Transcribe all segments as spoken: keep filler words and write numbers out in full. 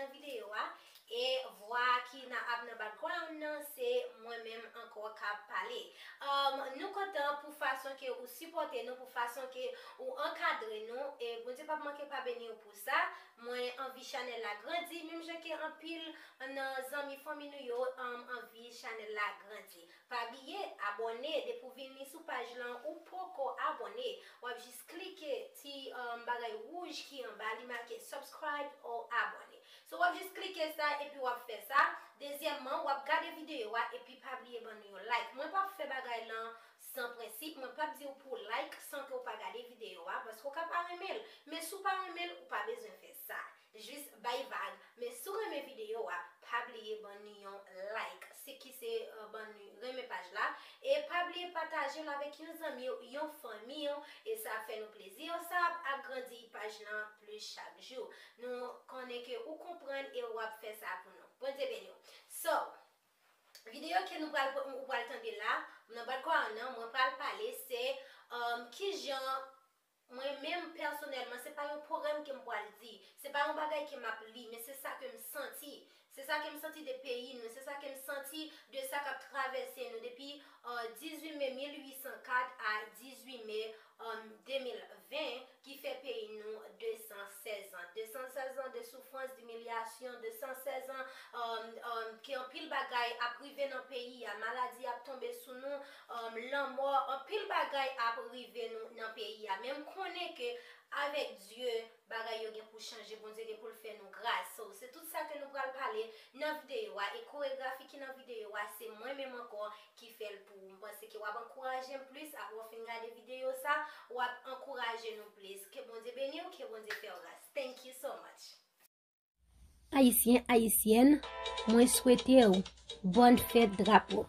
Nan videyo a, e vwa ki nan ap nan background nan, se mwen menm ankò k ap pale. Um, nou kontan pou fason ke ou sipòte nou, pou fason ke ou ankadre nou, e Bondye p ap manke pa beni w pou sa. Mwen anvi chanèl la grandi, menm jan ke anpil nan zanmi fanmi nou yo, um, anvi chanèl la grandi. Pa bliye abòne, depi w vini sou paj lan, ou poko abòne, w ap jis klike ti, um, bagay wouj ki anba, li make subscribe or abòne. So, w ap jis klike sa epi w ap fè sa. Dezyèmman, w ap gade videyo a epi pa bliye ban nou yon like. Mwen p ap fè bagay lan san prensip, mwen p ap di w pou like san ke w pa gade videyo a, paske w ka pa renmen l. Men si w pa renmen l, ou pa bezwen fè sa. Jis bay vag. Men si w renmen videyo a, pa bliye ban nou yon like. Se ki se, uh, ban nou renmen paj la. E pa bliye pataje l avèk yon zanmi w, yon fanmi w. E sa ap fè nou plezi. Sa ap agrandi paj lan plis chak jou. Nou konnen ke ou konprann e w ap fè sa pou nou. Bondye beni w. So, videyo ke nou pral, ou pral tande la, nan background nan, mwen pral pale, se, um, kijan mwen menm pèsonèlman, se pa yon pwogrèm ke m pral di, se pa yon bagay ke m ap li, men se sa ke m santi. Se sa ke m santi de peyi nou, se sa ke m santi de sa k ap travèse nou depi, uh, dizuit me mil uit san kat a dizuit me, um, de mil ven, ki fè peyi nou de san sèz an. De san sèz an de soufrans, dimilyasyon, de san sèz an, um, um, ke anpil bagay ap rive nan peyi a, maladi ap tonbe sou nou, um, lanmò, anpil bagay ap rive nou nan peyi a. Men m konnen ke avèk Dye, bagay yo gen pou chanje, Bondye gen pou l fè nou gras. So, se tout sa ke nou pral pale nan videyo a. E koregrafi ki nan videyo a, se mwen menm ankò ki fè l pou ou. M panse ke w ap ankouraje m plis, apre w fin gade videyo sa, w ap ankouraje nou plis. Ke Bondye beni w, ke Bondye fè w gras. Thank you so much. Ayisyen, Ayisyèn, mwen swete w bòn fèt drapo.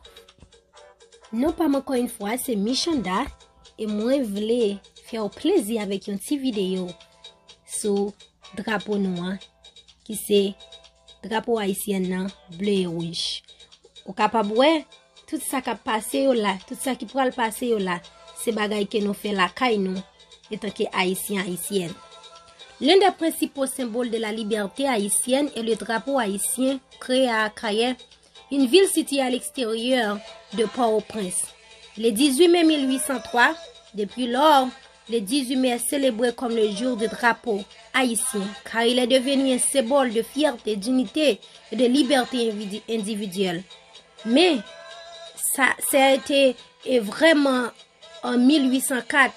Non pa m ankò yon fwa, se Michanda, e mwen vle fè w plezi avèk yon ti videyo sou drapo nou an, ki se drapo ayisyèn nan, ble e wouj. Ou kapab wè, tout sa k ap pase yo la, tout sa ki pral pase yo la, se bagay ke nou fè lakay nou, etanke Ayisyen, Ayisyèn. L'un des principaux symboles de la liberté haïtienne est le drapeau haïtien créé à Akayè, une ville située à l'extérieur de Port-au-Prince. Le dix-huit mai mille huit cent trois, depuis lors, le dix-huit mai est célébré comme le jour du drapeau haïtien, car il est devenu un symbole de fierté, d'unité et de liberté invidi-, individuelle. Men, sa, sa a été, e, vrèman an mil uit san kat,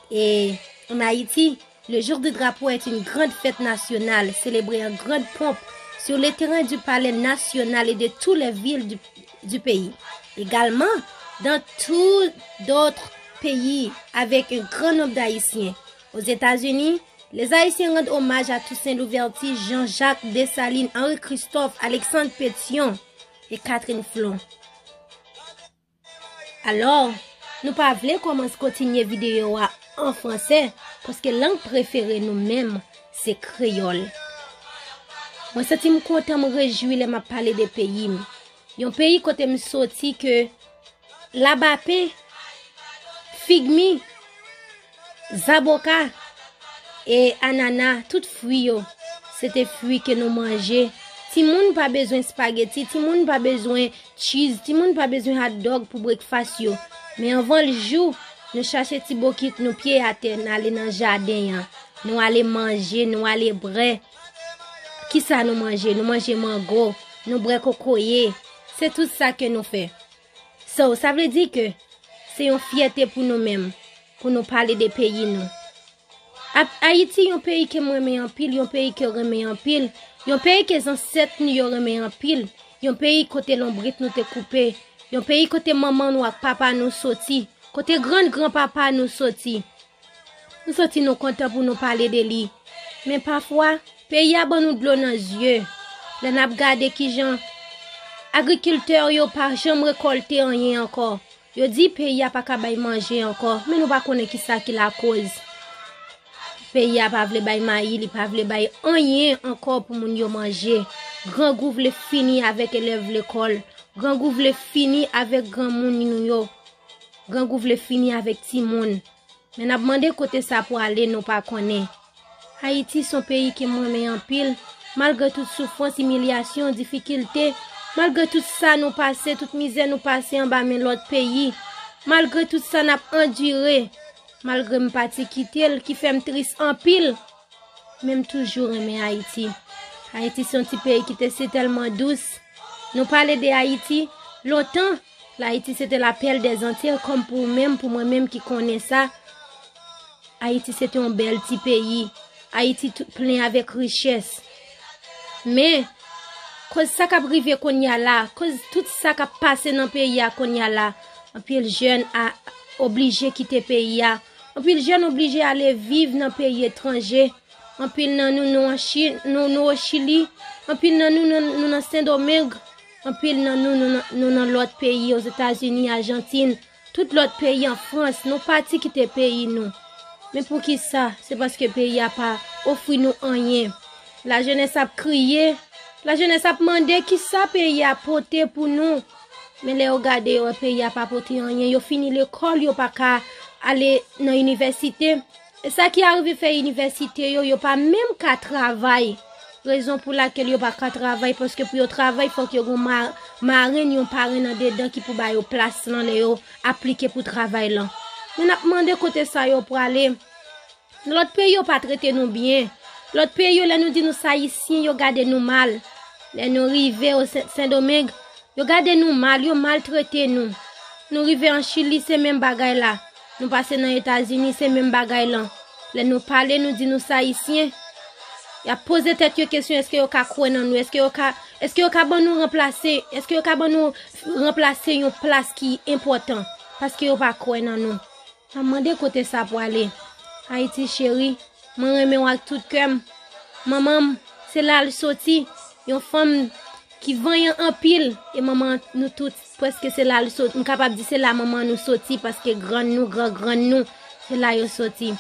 e, en Haïti, le jour du drapeau est une grande fête nationale célébrée en grande pompe sur les terrains du palais national et de toutes les villes du, du pays. Également, dans tous d'autres pays, avec un grand nombre d'Haïtiens. Aux États-Unis, les Haïtiens rendent hommage à Toussaint Louverture, Jean-Jacques Dessalines, Henri Christophe, Alexandre Pétion et Catherine Flon. Alò, nou pa vle kòmanse kontinye videyo a an fransè, paske lang prefere nou menm, se kreyòl. Mwen santi m kontan, m rejwi lè m ap pale de peyi m. Yon peyi kote m soti ke labapen, figmi, zaboka e anana, tout fwi yo, se te fwi ke nou manje. Timoun pa bezwen espageti, timoun pa bezwen cheese, timoun pa bezwen hot dog pou breakfast yo. Men anvan l jou, nou chache ti bokit, nou pye atè, n ale nan jaden an. Nou ale manje, nou ale brè. Kisa nou manje? Nou manje mango, nou brè kokoye. Se tout sa ke nou fè. So, sa vle di ke se yon fyète pou nou menm, pou nou pale de peyi nou. Ap-, Ayiti, yon peyi ke m renmen anpil, yon peyi ke renmen anpil, yon peyi ke zansèt nou yo renmen anpil, yon peyi kote lonbrit nou te koupe, yon peyi kote manman nou ak papa nou soti, kote grann granpapa nou soti. Nou soti, nou kontan pou nou pale de li. Men pafwa, peyi a ban nou dlo nan zye lè n ap gade kijan agrikiltè yo pa janm rekòlte anyen ankò. Yo di peyi a pa ka bay manje ankò, men nou pa konnen kisa ki lakoz. Peyi a pa vle bay mayi, li pa vle bay anyen ankò pou moun yo manje. Grangou vle fini avèk elèv lekòl. Grangou vle fini avèk granmoun nou yo. Grangou vle fini avèk timoun. Men n ap mande kote sa pwale, nou pa konnen. Ayiti se yon peyi ke m renmen anpil, Malgre tout soufrans, imilyasyon, difikilte, malgre tout sa nou pase, tout mizè nou pase anba men lòt peyi, malgre tout sa n ap andire, malgre m pati kite l, ki fè m tris anpil, men m toujou renmen Ayiti. Ayiti se yon ti peyi ki te si tèlman dous. Nou pale de Ayiti lontan, Ayiti se te la perle des Antilles, kòm pou ou menm, pou mwen menm ki konnen sa. Ayiti se te yon bèl ti peyi. Ayiti tou plen avèk richès. Men, koz sa k ap rive kounye a la, koz tout sa k ap pase nan peyi a kounye a la, anpil jèn a oblije kite peyi a. Anpil jèn oblije ale viv nan peyi etranje. Anpil nan nou, nou an Chi-, nou, nou o Chili. Anpil nan nou, nou, nou nan Sendomeng. Anpil nan nou, nou nan, nou nan lòt peyi, Ozetazini, Ajantin, tout lòt peyi, an Frans, nou pati kite peyi nou. Men poukisa? Se paske peyi a pa ofri nou anyen. Lajenès ap kriye, lajenès ap mande kisa peyi a pote pou nou. Men lè yo gade, yo wè peyi a pa pote anyen, yo fini lekòl, yo pa ka ale nan inivèsite. E sa ki arive fè inivèsite yo, yo pa menm ka travay. Rezon pou lakèl yo pa ka travay, paske pou yo travay, fòk yo gen yon ma-, marenn, yon parenn andedan ki pou ba yo plas lan lè yo aplike pou travay lan. Men n ap mande kote sa yo prale. Lòt peyi yo pa trete nou byen. Lòt peyi yo, lè nou di nou se Ayisyen, yo gade nou mal. Lè nou rive o Sen, Sendomeng, yo gade nou mal, yo maltrete nou. Nou rive an Chili, se menm bagay la. Nou pase nan Etazini, se menm bagay lan. Lè nou pale, nou di nou se Ayisyen, y ap poze tèt yo kesyon, èske yo ka kwè nan nou, èske yo ka, èske yo ka ban nou ranplase, èske yo ka ban nou ranplase yon plas ki enpòtan, paske yo pa kwè nan nou. N ap mande kote sa prale. Ayiti cheri, mwen renmen w ak tout kè m. Manman m, se la l soti, yon fanm ki vanyan anpil, e manman nou tout, prèske se la l soti. M kapab di se la manman nou soti, paske grann nou, gran grann nou, se la yo soti.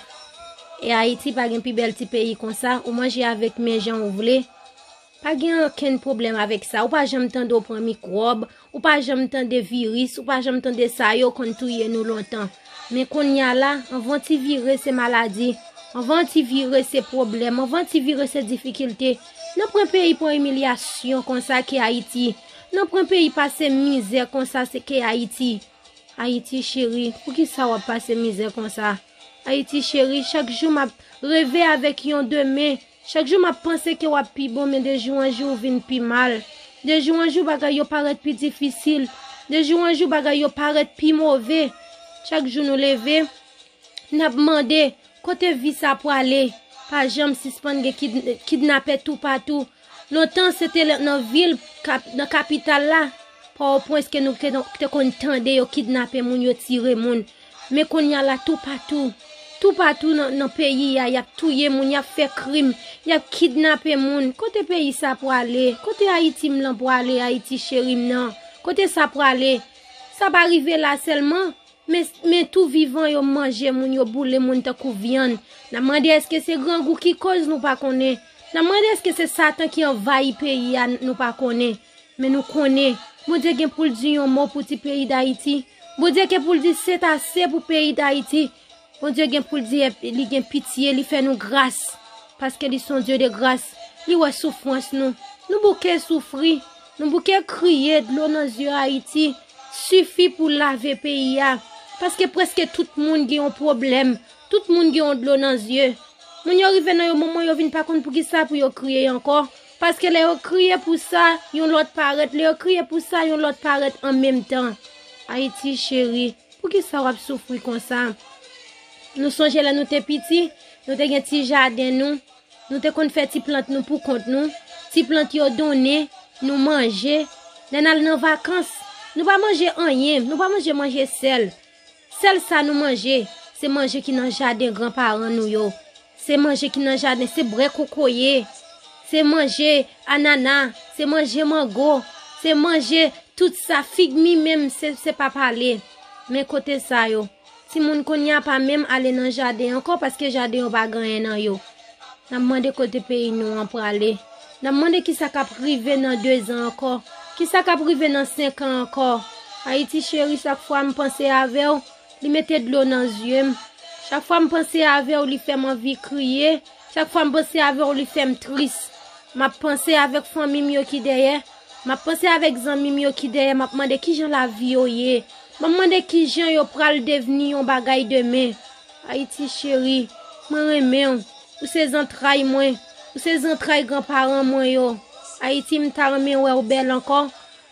E Ayiti pa gen pi bèl ti peyi konsa, ou manje avèk men jan ou vle. Pa gen okenn pwoblèm avèk sa. Ou pa janm tande w pran mikwòb, ou pa janm tande viris, ou pa janm tande sa yo konn touye nou lontan. Men kounye a la, anvan ti vire se maladi, anvan ti vire se pwoblèm, anvan ti vire se difikilte. Nan pwen peyi pran imilyasyon konsa ke Ayiti. Nan pwen peyi pase mizè konsa se ke Ayiti. Ayiti cheri, poukisa w ap pase mizè konsa? Ayiti cheri, chak jou m ap reve avèk yon demen. Chak jou m ap panse ke w ap pi bon, men de jou an jou ou vin pi mal. De jou an jou bagay yo parèt pi difisil. De jou an jou bagay yo parèt pi move. Chak jou nou leve, n ap mande, kote vi sa prale? Pa janm sispann gen kid-, kidnapè toupatou. Lontan, se te nan, nan vil, kap-, nan kapital la, Pòtoprens ke nou te, te konn tande yo kidnape moun, yo tire moun. Men kounye a la, toupatou, toupatou nan, nan peyi a, y ap touye moun, y ap fè krim, y ap kidnape moun. Kote peyi sa prale? Kote Ayiti m lan prale, Ayiti cheri m nan? Kote sa prale? Sa pa rive la sèlman, men, men tou vivan yo manje moun, yo boule moun tankou vyann. N ap mande èske se grangou ki koz nou pa konnen? N ap mande èske se Satan ki anvayi peyi a, nou pa konnen? Men nou konnen, Bondye gen pou l di yon mo pou ti peyi Dayiti. Bondye gen pou l di se ase pou peyi Dayiti. Bondye gen pou l di li gen pitye, li fè nou gras. Paske li se yon Dye de gras. Li wè soufrans nou. Nou bouke soufri. Nou bouke kriye, dlo nan zye Ayiti. Sifi pou lave peyi a. Paske prèske tout moun gen yon pwoblèm. Tout moun gen yon dlo nan zye. Moun yo rive nan yon moman yo vin pa konn poukisa pou yo kriye ankò. Paske lè yo kriye pou sa, yon lòt parèt. Lè yo kriye pou sa, yon lòt parèt an menm tan. Ayiti cheri, poukisa w ap soufri konsa? Nou sonje lè nou te piti, nou te gen ti jaden nou, nou te konn fè ti plant nou pou kont nou. Ti plant yo donnen, nou manje. Lè n al nan vakans, nou pa manje anyen, nou pa manje manje sèl. Sèl sa nou manje, se manje ki nan jaden granparan nou yo. Se manje ki nan jaden, se brè kokoye, se manje anana, se manje mango, se manje tout sa, fig mi menm, se, se pa pale. Men kote sa yo? Timoun kounye a pa menm ale nan jaden ankò paske jaden yo pa gen anyen nan yo. N ap mande kote peyi nou an prale. N ap mande kisa k ap rive nan dezan ankò. Kisa k ap rive nan senk an ankò. Ayiti cheri, chak fwa m panse avè w, li mete dlo nan zye m. Chak fwa m panse avè w, li fè m anvi kriye. Chak fwa m panse avè w, li fè m tris. M ap panse avèk fanmi m yo ki dèyè. M ap panse avèk zanmi m yo ki dèyè. M ap mande kijan lavi yo ye. M ap mande kijan yo pral devni yon bagay demen. Ayiti cheri, mwen renmen w. Ou se zantray mwen. Ou se zantray granparan mwen yo. Ayiti, m ta renmen wè w bèl ankò.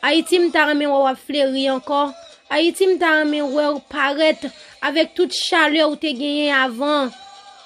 Ayiti, m ta renmen wè w ap fleri ankò. Ayiti, m ta renmen wè w parèt avèk tout chalè ou te genyen avan.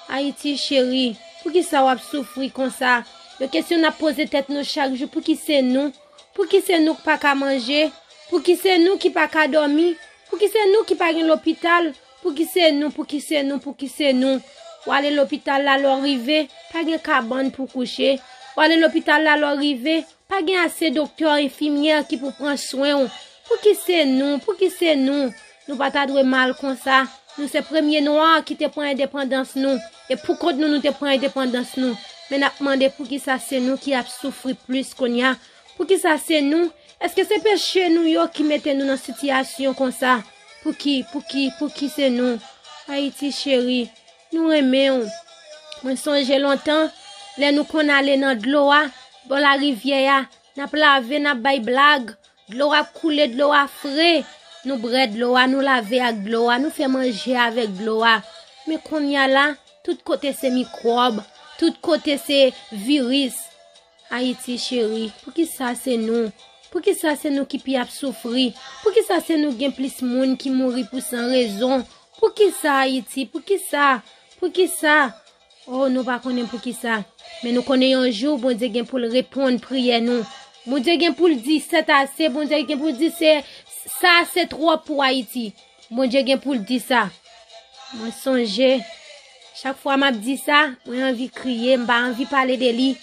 Ayiti cheri, poukisa w ap soufri konsa? Yon kesyon n ap poze tèt nou chak jou, pouki se nou? Pouki se nou k pa ka manje? Pouki se nou ki pa ka dòmi? Pouki se nou ki pa gen lopital? Pouki se nou? Pouki se nou? Pouki se nou? W ale lopital la, lè w rive, pa gen kabann pou kouche. W ale lopital la, lè w rive, pa gen ase doktè, enfimyè ki pou pran swen w. Pouki se nou? Pouki se nou? Nou pa ta dwe mal konsa. Nou se premye nwa ki te pran endepandans nou. E pou kont nou, nou te pran endepandans nou. Men n ap mande poukisa se nou ki ap soufri plis kounye a. Poukisa se nou? Èske se peche nou yo ki mete nou nan sitiyasyon konsa? Pouki, pouki, pouki se nou? Ayiti cheri, nou renmen w. Mwen sonje lontan, lè nou konn ale nan dlo a, bò larivyè a, n ap lave, n ap bay blag. Dlo ap koule, dlo a fre. Nou bwè dlo a, nou lave ak dlo a, nou fè manje avèk dlo a. Men kounye a la, tout kote se mikwòb, tout kote se viris. Ayiti cheri, poukisa se nou? Poukisa se nou ki pi ap soufri? Poukisa se nou gen plis moun ki mouri pou san rezon? Poukisa Ayiti? Poukisa? Poukisa? Oh, nou pa konnen poukisa. Men nou konnen yon jou, Bondye gen pou l reponn priyè nou. Bondye gen pou l di, "C'est assez." Bondye gen pou l di, "Se, sa se twòp pou Ayiti." Bondye gen pou l di sa. Mwen sonje, chak fwa m ap di sa, mwen anvi kriye, m pa anvi pale de li.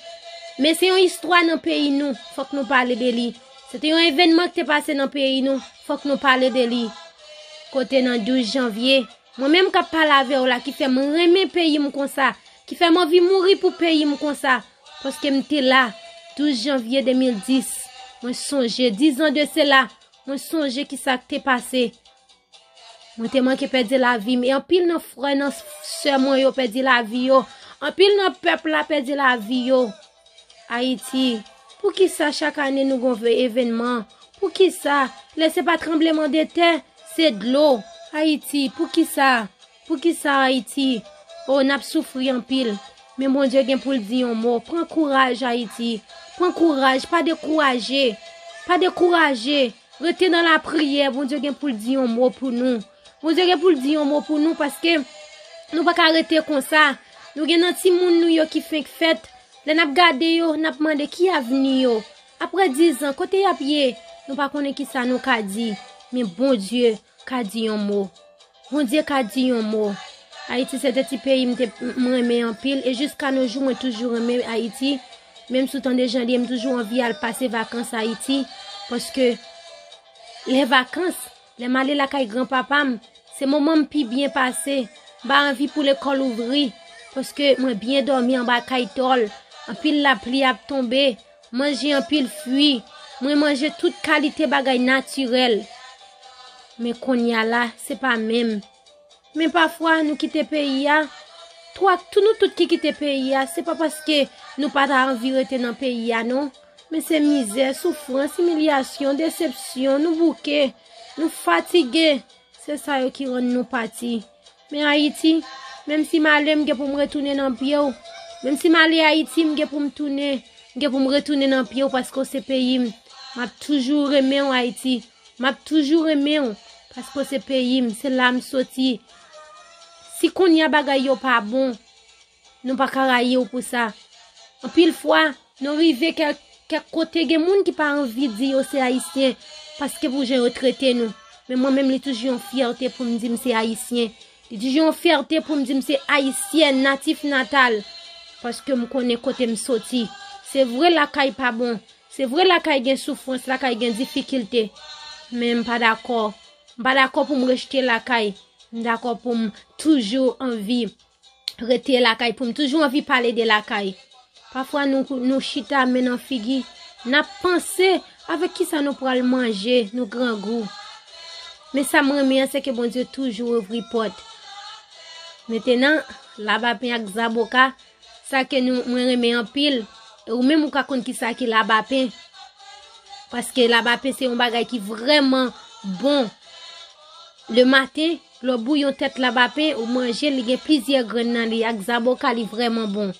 Men se yon istwa nan peyi nou, fòk nou pale de li. Se te yon evènman ki te pase nan peyi nou, fòk nou pale de li. Kote nan douz janvye, mwen menm k ap pale avè w la, ki fè m renmen peyi m konsa, ki fè m anvi mouri pou peyi m konsa, paske m te la, douz janvye de mil dis, mwen sonje, dizan de sela, mwen sonje kisa k te pase. Mwen te manke pèdi lavi m, e anpil nan frè, nan sè mwen yo pèdi lavi yo. Anpil nan pèp la pèdi lavi yo. Ayiti, poukisa chak ane nou gon vye evènman? Poukisa? Lè se pa tranbleman de tè, se dlo. Ayiti, poukisa? Poukisa Ayiti? Oh, n ap soufri anpil. Men Bondye gen pou l di yon mo. Pran kouraj, Ayiti. Pran kouraj, pa dekouraje. Pa dekouraje. Rete nan lapriyè, Bondye gen pou l di yon mo pou nou. Bondye gen pou l di yon mo pou nou, paske nou pa ka rete konsa. Nou gen nan timoun nou yo ki fenk fèt. Lè n ap gade yo, n ap mande ki avni yo. Apre dizan, kote y ap ye? Nou pa konnen kisa nou ka di. Men Bondye ka di yon mo. Bondye ka di yon mo. Ayiti se te ti peyi m te, m renmen anpil, e jiska no jou mwen toujou renmen Ayiti. Menm si w tande jan li ye, m toujou anvi al pase vakans Ayiti, paske lè vakans, lè m ale lakay granpapa m, se moman m pi byen pase. M pa anvi pou lekòl ouvri, paske mwen byen dòmi anba kay tòl. Anpil lapli ap tonbe, manje anpil fwi, mwen manje tout kalite bagay natirèl. Men kounye a la, se pa menm. Men pafwa, nou kite peyi a. Twa, tou nou tout ki kite peyi a, se pa paske nou pa ta anvi rete nan peyi a, non. Men se mizè, soufrans, imilyasyon, desepsyon, nou bouke, nou fatige. Se sa yo ki rann nou pati. Men Ayiti, menm si m ale, m gen pou m retounen nan pye w. Menm si m ale Ayiti, m gen pou m tounen, m gen pou m retounen nan pye w, paske w se peyi m. M ap toujou renmen w, Ayiti. M ap toujou renmen w, paske w se peyi m, se la m soti. Si kounye a bagay yo pa bon, nou pa ka rayi w pou sa. Anpil fwa, nou rive kèk, kèk kote, gen moun ki pa anvi di yo se Ayisyen, paske pou jan yo trete nou. Men mwen menm, li toujou yon fyète pou m di m se Ayisyen. Li toujou yon fyète pou m di m se Ayisyèn, natif natal, paske m konnen kote m soti. Se vre lakay pa bon, se vre lakay gen soufrans, lakay gen difikilte, men m pa dakò. M pa dakò pou m rejte lakay. M dakò pou m toujou anvi rete lakay, pou m toujou anvi pale de lakay. Pafwa nou, nou chita men nan figi, n ap panse avèk kisa nou pral manje, nou grangou. Men sa m renmen an, se ke Bondye toujou ouvri pòt. Mentenan, labapen ak zaboka, sa ke nou, mwen renmen anpil, E ou menm ou ka konn kisa ki labapen. Paske labapen se yon bagay ki vrèman bon. Le maten, lè w bouyon tèt labapen, ou manje, li gen plizyè grenn nan li ak zaboka, li vrèman bon.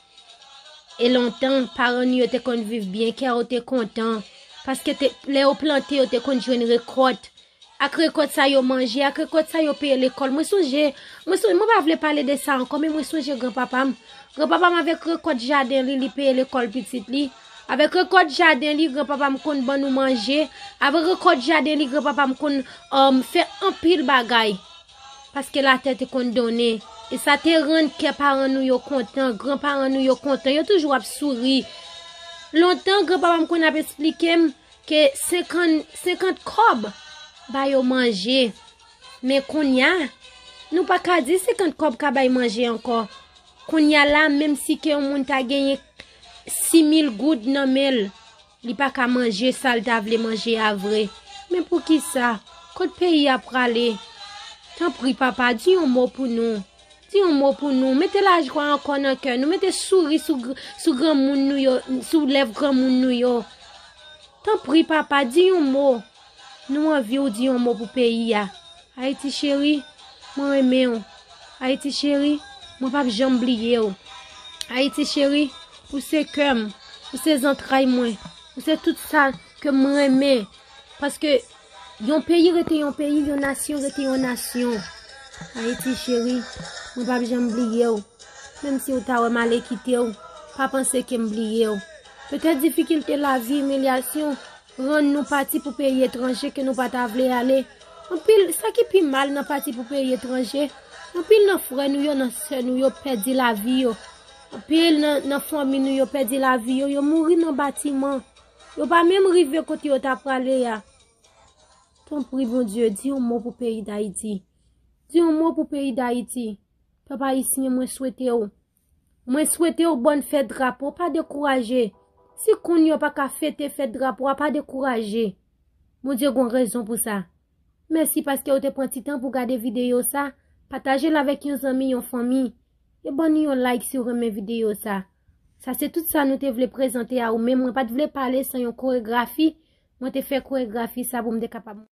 E lontan, paran nou yo te konn viv byen, kè yo te kontan. Paske te, lè yo plante, yo te konn jwenn rekòt. Ak rekòt sa yo manje, ak rekòt sa yo peye lekòl. Mwen sonje, mwen sonje, mwen pa vle pale de sa ankò, men mwen sonje granpapa m. Granpapa m avèk rekòt jaden li, li peye lekòl pitit li. Avèk rekòt jaden li, granpapa m konn ban nou manje. Avèk rekòt jaden li, granpapa m konn, um, fè anpil bagay. Paske latè te konn donnen. E sa te rann kè paran nou yo kontan, granparan nou yo kontan. Yo toujou ap souri. Lontan, granpapa m konn ap esplike m ke senkant, senkant kòb ba yo manje. Men kounye a, nou pa ka di senkant kòb ka bay manje ankò. Kounye a la, menm si ke yon moun ta genyen sis mil goud nan men l, li pa ka manje sa l ta vle manje a vre. Men poukisa? Kot peyi a prale? Tanpri, papa, di yon mo pou nou. Di yon mo pou nou. Mete lajwa ankò nan kè nou. Mete souri sou, gr- sou granmoun nou yo, sou lèv granmoun nou yo. Tanpri, papa, di yon mo. Nou anvi w di yon mo pou peyi a. Ayiti cheri, mwen renmen w. Ayiti cheri, mwen p ap janm bliye w. Ayiti cheri, ou se kè m, ou se zantray mwen, ou se tout sa ke mwen renmen. Paske yon peyi rete yon peyi, yon nasyon rete yon nasyon. Ayiti cheri, mwen p ap janm bliye w. Menm si w ta wè m ale kite w, pa panse ke m bliye w. Petèt difikilte lavi, imilyasyon, rann nou pati pou peyi etranje ke nou pa ta vle ale. Anpil, sa ki pi mal nan pati pou peyi etranje, anpil nan frè nou yo, nan sè nou yo pèdi lavi yo. Anpil nan, nan fanmi nou yo pèdi lavi yo, yo mouri nan batiman. Yo pa menm rive kote yo ta prale a. Tanpri, Bondye, di yon mo pou peyi Dayiti. Di yon mo pou peyi Dayiti. Pèp ayisyen, mwen swete w. Mwen swete w bòn fèt drapo, pa dekouraje. Si kounye a w pa ka fete fèt drapo a, pa dekouraje. Bondye gon rezon pou sa. Mèsi paske w te pran ti tan pou gade videyo sa. Pataje l avèk yon zanmi, yon fanmi. E ban nou yon like si w renmen videyo sa. Sa se tout sa nou te vle prezante a ou, men mwen pa t vle pale san yon koregrafi. Mwen te fè koregrafi sa pou m te kapab